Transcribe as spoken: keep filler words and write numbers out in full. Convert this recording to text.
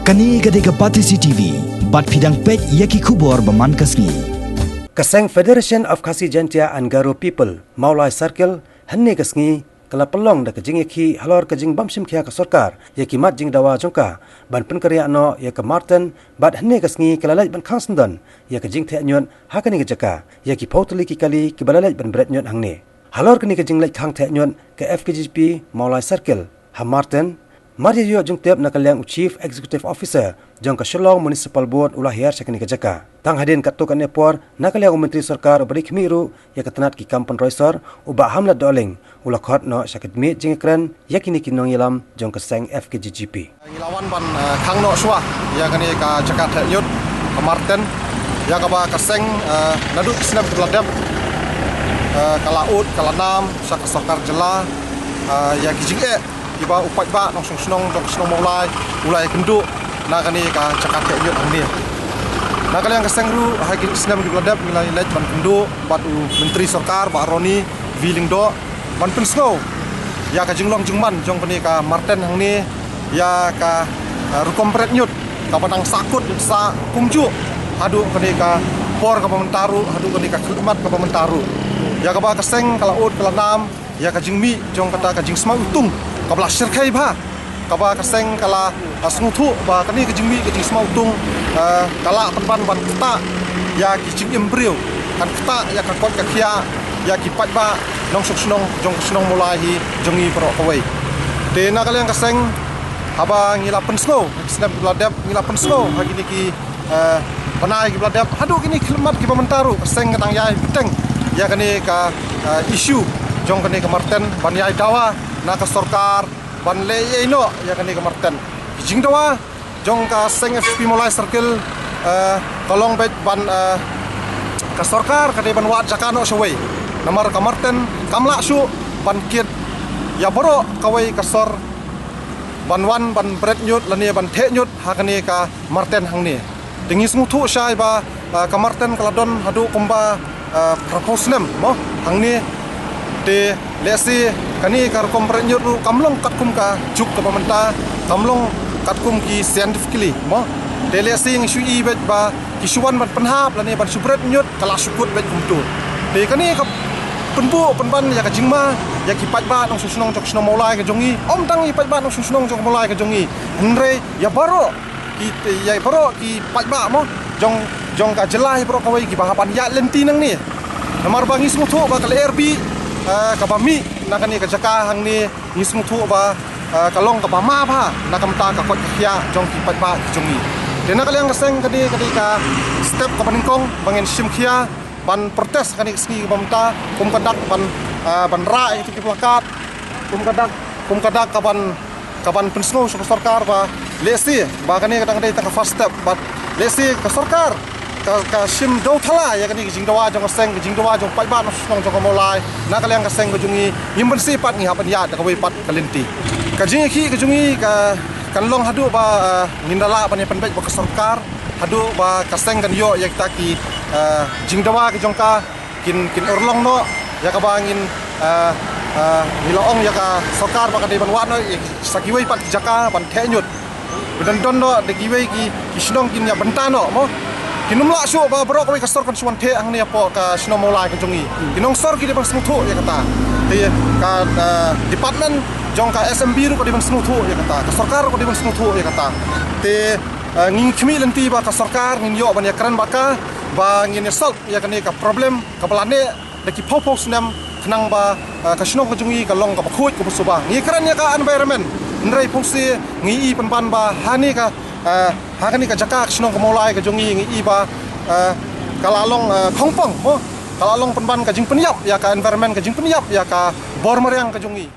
Kane ka dei ka Batesi T V, bad phi dang peit ïa ki khubor ba man ka sngi. Ka seng Federation of Khasi Jaintia and Garo People, Mawlai Circle, hynne ka sngi, ka la pynlong da ka jingïakhih halor ka jingbymshim khia ka sorkar ïa ki mat jingdawa jong ka ban pynkynriah noh ïa ka Marten, bad hynne ka sngi ka la leit ban khang syndon ïa ka jingtheh ñiut ha kane ka jaka ïa ki phew tylli ki kali kiba la leit ban bret ñiut hangne. Halor kane ka jingleit khang theh ñiut ka F K J G P Mawlai Circle ha Marten, mar ïa ïoh jingtip na ka liang u Chief Executive Officer jong ka Shillong Municipal Board u la hiar sha kane ka jaka. Tang hadien katto katne por, na ka liang u Myntri Sorkar uba dei khmih ruh ïa ka tnat ki kam pynroi sor, u Bah Hamlet Dohling, u la khot noh sha ka jingmih jingkren ïa kine ki nongïalam jong ka seng F K J G P. Ngi la wan ban, eh, khang noh shuwa ïa kane ka jaka theh ñiut ka Marten, ïa kaba ka seng, eh, naduh ki snem kiba la dep, eh, ka la ud ka la nam sha ka sorkar jylla, eh, ïa ki jingeh kiba u paidbah nongshong shnong jong ka shnong Mawlai u la ïakynduh na kane ka jaka theh ñiut hangne. Na ka liang ka seng ruh ha ki snem kiba la dep ngi la leit ban kynduh bad u Myntri Sorkar Bah Ronnie V Lyngdoh ban pynsngew ïa ka jinglong jingman jong kane ka Marten hangne, ïa ka, eh, rukom bret ñiut kaba dang sahkut sah kumjuh haduh kane ka por kaba mynta ruh, haduh kane ka khyllipmat kaba mynta ruh. Ïa kaba ka seng ka la ud ka la nam ïa ka jingmih jong kata ka jingsma utung kaba la shyrkhei bha, kaba ka seng ka la, ah, sngewthuh ba kane ka jingmih ka jingsma utung, ah, ka lah pynban ban ktah ïa ki jingim briew, kan ktah ïa ka koit ka khiah ïa ki paidbah nongshong shnong jong ka shnong Mawlai hi jong ngi baroh kawei. Te na ka liang ka seng, haba ngi la pynsngew ha ki snem kiba la dep, ngi la pynsngew ha kine ki, eh, bnai kiba la dep, haduh kine ki khyllipmat kiba mynta ruh, ka seng ka dang ïai bteng ïa kane ka, eh, issue jong kane ka Marten ban ïai dawa na ka sorkar ban leh ei ei noh ïa kane ka Marten. Ki jingdawa jong ka seng F P Mawlai Circle, eh, ka long beit ban, eh, ka sorkar ka dei ban wad jaka noh shawei. Namar ka Marten kam lah shuh ban kit ïa baroh kawei ka sor ban wan ban bret ñiut lane ban theh ñiut ha kane ka Marten hangne. Te ngi sngewthuh shai ba, ah, ka Marten ka la don haduh kumba, ah, phraphew snem mo hangne. Te lehse kane ka rukom bret ñiut ruh kam long katkum ka juk kaba mynta, kam long katkum ki scientifically mo. Te lehse ngi shu i beit ba ki shu wan ban pynhap lane ban shu bret ñiut ka la shu kut beit kumto. Te kane ka pynbuh pynban ïa ka jingma ïa ki paidbah nongshong shnong jong ka shnong Mawlai ka jong ngi, ym tang ïa ki paidbah nongshong shnong jong ka Mawlai ka jong ngi, hynrei ïa baroh ki, ïa baroh ki paidbah mo jong, jong ka jylla hi baroh kawei kiba hap ban ïaid lynti nangne. Namar ba ngi sngewthuh ba ka lyer bih, eh, kaba mih na kane ka jaka hangne, ngi sngewthuh ba, eh, ka long kaba ma bha na ka bynta ka koit ka khiah jong ki paidbah ki jong ngi. Te na ka liang ka seng ka dei, ka dei ka step kaba nyngkong ba ngin shim khia ban protest kane ka sngi kaba mynta, kum ka dak ban, eh, ban rah ïa ki plakat, kum ka dak, kum ka dak kaban, kaban pynsngew sha ka sorkar ba lehse ba kane ka dang dei tang ka first step, bad lehse ka sorkar ka, ka shim dewthala ïa kane ka jingdawa jong ka seng, ka jingdawa jong paidbah nongshong shnong jong ka Mawlai, na ka liang ka seng ka jong ngi, ngim banse pat ngi hap ban ïaid da kawei pat ka lynti. Ka jingïakhih ka jong ngi ka, kan long haduh ba, eh, ngin da lah ban ïa pynbeit bad ka sorkar, haduh ba ka seng kan ïoh ïa kita ki, eh, jingdawa ki jong ka, kin, kin urlong noh ïa kaba ngin, eh, eh, ngi la ong ïa ka sorkar ba ka dei ban wad noh ïa sa kiwei pat ki jaka ban theh ñiut. Ba don don noh da kiwei ki, ki shnong kin ïa bynta noh mo. Kin ym lah shuh ba baroh kawei ka sor kan shu wan theh hangne hapoh ka shnong Mawlai ka jong ngi. Ki nongsor ki dei ban sngewthuh ïa kata. Te ka, eh, department jong ka S M B ruh ka dei ban sngewthuh ïa kata, ka sorkar ruh ka dei ban sngewthuh ïa kata. Te, eh, ngi khmih lynti ba ka sorkar ngin ïoh ban ïa kren bad ka ba ngin ïa solve ïa kane ka problem kaba la neh da ki phew phew snem, khnang ba, eh, ka shnong ka jong ngi ka long kaba khuid kaba suba. Ngi kren ïa ka environment, hynrei phewse ngi i pynban ba ha ne ka, eh, ha kane ka jaka ka shnong ka Mawlai ka jong ngi, ngi i ba, eh, ka la long, eh, khongpong mo, ka la long pynban ka jingpynïap ïa ka environment, ka jingpynïap ïa ka bor mariang ka jong ngi.